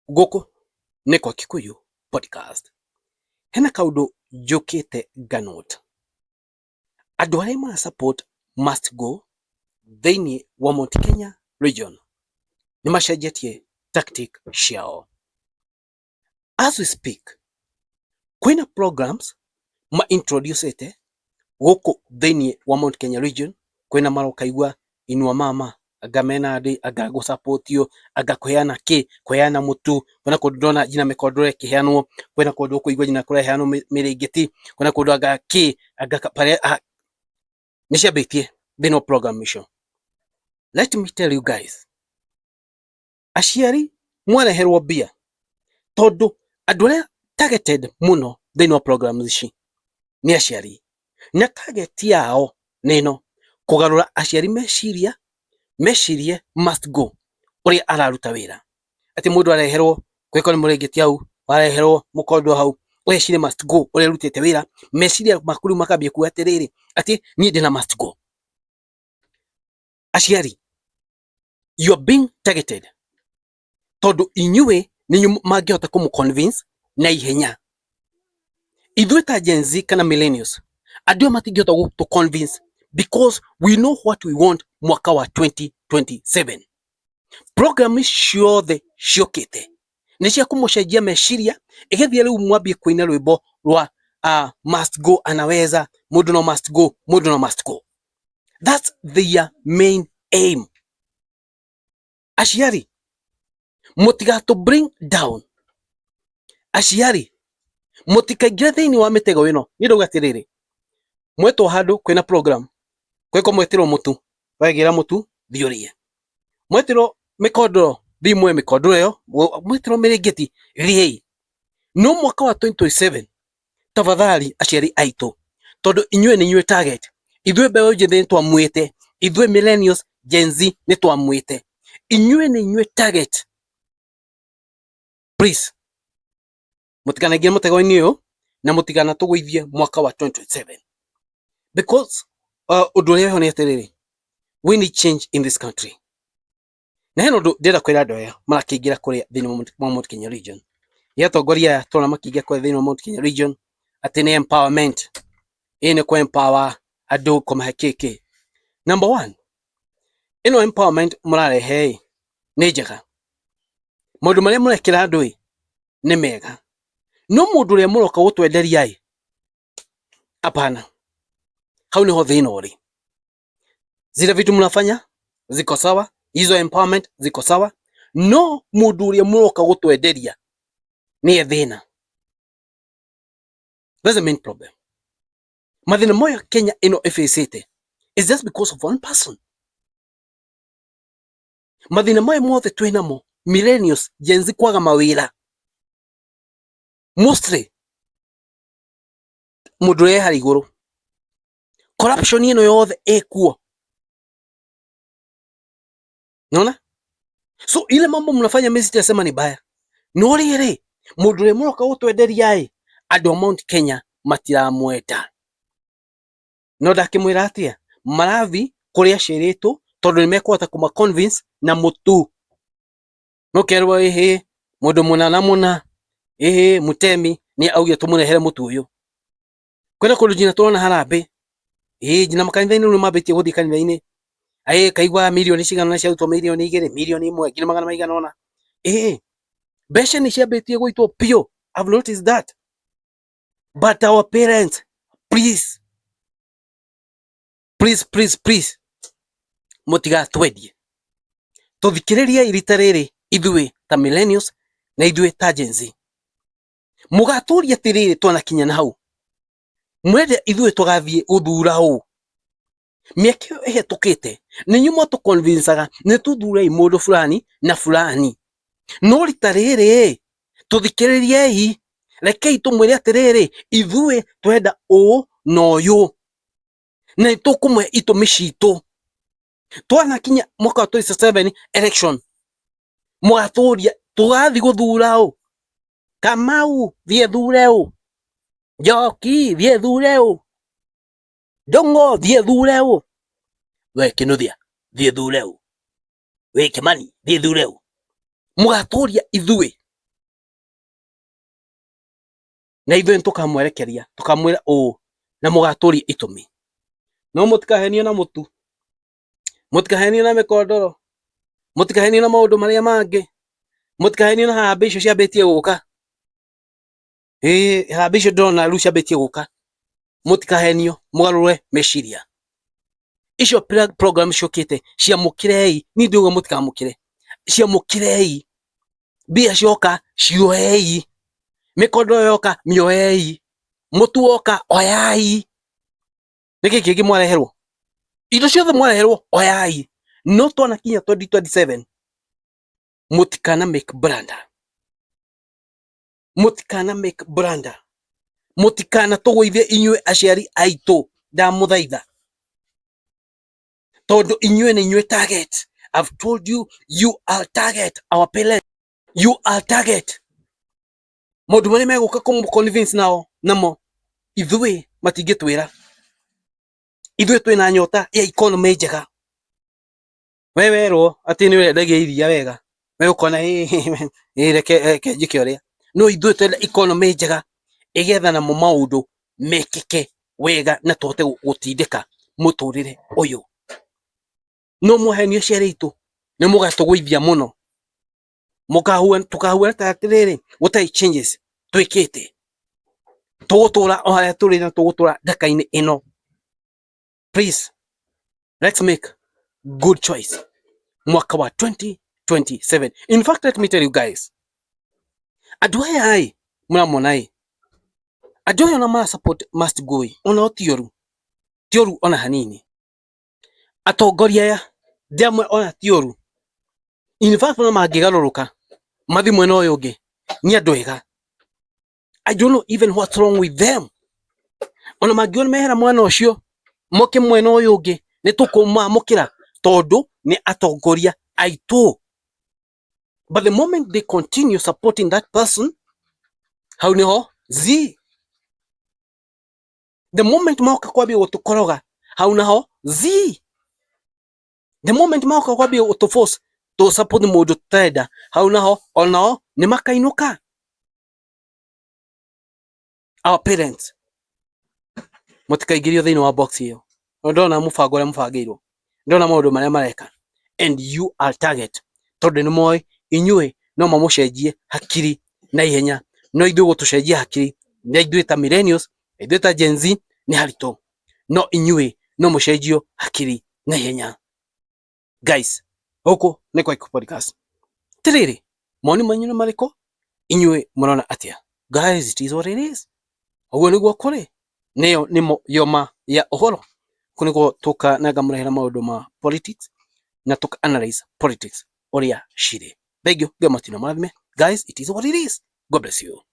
Gũkũ nĩ kwa Kikuyu Podcast. Hena kaũndũ njũkĩte nganote. Andũ arĩa mara support must go thĩinĩ wa Mount Kenya region nĩ macenjetie tactic ciao. As we speak, kwĩna programs ma introducete gũkũ thĩinĩ wa Mount Kenya region, kwĩna marokaigua inua mama, anga mena ndĩ, anga gũsapotio, anga kũheana kĩ, kũheana mũtu, kwĩna kũndũ ndona nginya mĩkondoro ĩkĩheanwo, kwĩna kũndũ ũkũigua nginya kũraheanwo mĩrĩngĩti, kwĩna kũndũ anga kĩ, anga nĩ ciambĩtie thĩinĩ wa program icio. Let me tell you guys, aciari mwareherwo mbia, tondũ andũ arĩa targeted mũno thĩinĩ wa program ici nĩ aciari, na target yao nĩ ĩno, kũgarũra aciari meciria, mecirie must go ũrĩa araruta wĩra, atĩ mũndũ areherwo kwĩko nĩ mũrĩngĩti hau, wareherwo mũkondo hau, ũreciria must go ũrĩa arutĩte wĩra, meciria maku rĩu makambia kuga atĩrĩrĩ, atĩ niĩ ndĩna must go. Aciari, you are being targeted, tondũ inyuĩ nĩ inyuĩ mangĩhota kũmũ convince na ihenya. Ithuĩ ta Gen Z kana millennials, andũ aya matingĩhota gũtũ convince because we know what we want mwaka wa 2027. Program ciothe ciũkĩte nĩ cia kũmũcenjia meciria, ĩgĩthiĩ rĩu mwambie kũina rwĩmbo rwa must go anaweza, mũndũ no must go, mũndũ no must go. That's their main aim. Aciari, mũtigatũ bring down. Aciari, mũtikaingĩre thĩinĩ wa mĩtego ĩno. Niĩ ndauga atĩrĩrĩ, mwetwo handũ kwĩna program, kwĩko mwetĩrwo mũtu, wegĩra mũtu thiĩ ũrĩe, mwetĩrwo mĩkondoro thiĩ muoe mĩkondoro ĩyo, mwetĩrwo mĩrĩngĩti thiĩi. No mwaka wa 2027 tafadhali aciari aitũ, tondũ inyuĩ nĩ inyuĩ target, ithuĩ mbeũ njĩthĩ nĩ twamwĩte, ithuĩ millennials, Gen Z nĩ twamwĩte, inyuĩ nĩ inyuĩ target. Please mũtikanaingĩre mũtego-inĩ ũyũ na mũtikanatũgũithie mwaka wa 2027, because ũndũ ũrĩa wĩho nĩ atĩrĩrĩ, we need change in this country. Na hena ũndũ ndĩrenda kwĩra andũ aya marakĩingĩra kũrĩa thĩinĩ wa Mount Kenya region, nĩ atongoria aya tũrona makĩingĩra kũrĩa thĩinĩ wa Mount Kenya region, atĩ nĩ empowerment, ĩ nĩ kũ empower andũ, kũmahe kĩkĩ. Number one, ĩno empowerment mũrarehe ĩ nĩ njega, maũndũ marĩa mũrekĩra andũ ĩ nĩ mega, no mũndũ ũrĩa mũroka gũtwenderia ĩ, hapana, hau nĩho thĩna ũrĩ. Zile vitu mnafanya ziko sawa, hizo empowerment ziko sawa, no mũndũ ũrĩa mũroka gũtwenderia nĩye thĩna. That's the main problem. Mathĩna moya Kenya ĩno ĩbĩcĩte is just because of one person. Mathĩna maya mothe twĩnamo, millennials, Gen Z kwaga mawĩra, mostly mũndũ ũrĩa harĩ igũrũ, corruption ĩno yothe ĩkuo, naona. So ile mambo mnafanya, mimi sitasema ni baya, no rĩrĩ, mũndũ ũrĩa mũroka gũtwenderia ĩ, andũ a Mount Kenya matiramwenda. No ndakĩmwĩra atĩa, marathi kũrĩa aciarĩtwo, tondũ nĩ mekũhota kũma convince na mũtu, mũkerwo ĩhĩ mũndũ mũna na mũna, ĩhĩ mũtemi nĩ augire tũmũrehere mũtu ũyũ. Kwĩna kũndũ nginya tũrona harambĩ, ĩĩ nginya makanitha-inĩ rĩu nĩmambĩtie gũthiĩ kanitha-inĩ, ĩĩ kaigua mirioni cigana ũna ciarutwo, mirioni 2, mirioni 1, ngiri magana maigana ũna, ĩĩ mbeca nĩ ciambĩtie gũitwo biũ. I've noticed that. But our parents, please, please, please, please, mũtigatwendie, tũthikĩrĩrie rita rĩrĩ, ithuĩ ta millennials na ithuĩ ta Gen Z. Mũgatũria atĩrĩrĩ, twanakinya na hau mwende ithuĩ tũgathiĩ gũthura ũ? Mĩaka ĩyo ĩhetũkĩte nĩ inyuĩ mwatũconvincaga nĩ tũthurei mũndũ fulani na fulani, no rita rĩrĩ tũthikĩrĩriei, rekei tũmwĩre atĩrĩrĩ, ithuĩ twenda ũũ na ũyũ, na nĩ tũkũmũhe itũmi citũ. Twanakinya mwaka wa 2027 election, mũgatũria tũgathiĩ gũthura ũ? Kamau thiĩ thure ũ? Njoki thiĩ thure ũ? Ndung'u thiĩ thure ũ? We Kinuthia thiĩ thure ũ? We Kimani thiĩ thure ũ? Mũgatũria ithuĩ. Na ithuĩ nĩtũkamwerekeria, tũkamwĩra ũũ na mũgatũria itũmi. No mũtikahenio na mũtu, mũtikahenio na mĩkondoro, mũtikahenio na maũndũ marĩa mangĩ, mũtikahenio na harambee icio ciambĩtie gũka. Ĩĩ, harambee icio ndĩrona rĩu ciambĩtie gũka. Mũtikahenio, mũgarũre meciria. Icio program ciũkĩte ciamũkĩrei, niĩ ndiuga mũtikamũkĩre, ciamũkĩrei. Mbia cioka cioei, mĩkondoro yoka mĩoei, mũtu woka oyai. Nĩkĩ kĩngĩ mwareherwo? Indo ciothe mwareherwo oyai. No twanakinya 2027 mũtikana make blunder, mũtikana make blunder, mũtikana tũgũithie inyuĩ aciari aitũ, ndamũthaitha, tondũ inyuĩ nĩ inyuĩ target. I've told you, you are target. Our parents, you are target. Maũndũ marĩa megũka kũ convince nao namo ithuĩ matingĩtwĩra. Ithuĩ twĩna nyota ya economy njega. We werwo atĩ nĩ ũrendagia iria wega, we ũkona ĩ reke njĩke ũrĩa. No ithuĩ twenda economy njega ĩgetha namo maũndũ mekĩke wega na tũhote gũtindĩka mũtũrĩre ũyũ. No mwahenio aciari aitũ nĩ mũgatũgũithia mũno, tũkahuana ta atĩrĩrĩ gũtarĩ changes twĩkĩte, tũgũtũra o harĩa tũrĩ na tũgũtũra ndaka-inĩ ĩno. Please, let's make good choice mwaka wa 2027. In fact, let me tell you guys, andũ aya ĩ mũramona ĩ, andũ aya ona mara support must go ĩ, ona o ti ũru, ti ũru ona hanini. Atongoria aya ndĩamwe ona ti ũru. In fact, ona mangĩgarũrũka mathiĩ mwena ũyũ ũngĩ nĩ andũ ega. I don't know even what's wrong with them. Ona mangĩona mehera mwena ũcio moke mwena ũyũ ũngĩ nĩ tũkũmamũkĩra tondũ nĩ atongoria aitũ. But the moment they continue supporting that person, hau nĩho z. The moment moka kwambia gũtũkoroga, hau naho z. The moment moka kwambia gũtũ force tũ support mũndũ tũtarenda, hau naho onao nĩ makainũka. Our parents, mũtikaingĩrio thĩinĩ wa box ĩyo. Ndona mũbango ũrĩa mũbangĩirwo, ndona maũndũ marĩa mareka, and you are target, tondũ nĩ moĩ inyuĩ no mamũcenjie hakiri na ihenya, no ithuĩ gũtũcenjia hakiri na ithuĩ ta millennials, ithuĩ ta Gen Z nĩ haritũ, no inyuĩ no mũcenjio hakiri na ihenya. Guys, gũkũ nĩ kwa Podcast. Tirĩrĩ, mawoni manyu nĩ marĩkũ? Inyuĩ mũrona atĩa? Guys, it is what it is. Ũguo nĩguo kũrĩ, nĩyo nĩmo yoma ya ũhoro. Kũ nĩguo tũka na ngamũrehera maũndũ ma politics na tũka analyze politics ũrĩa cirĩ. Thank you. Ngai matina marathime. Guys, it is what it is. God bless you.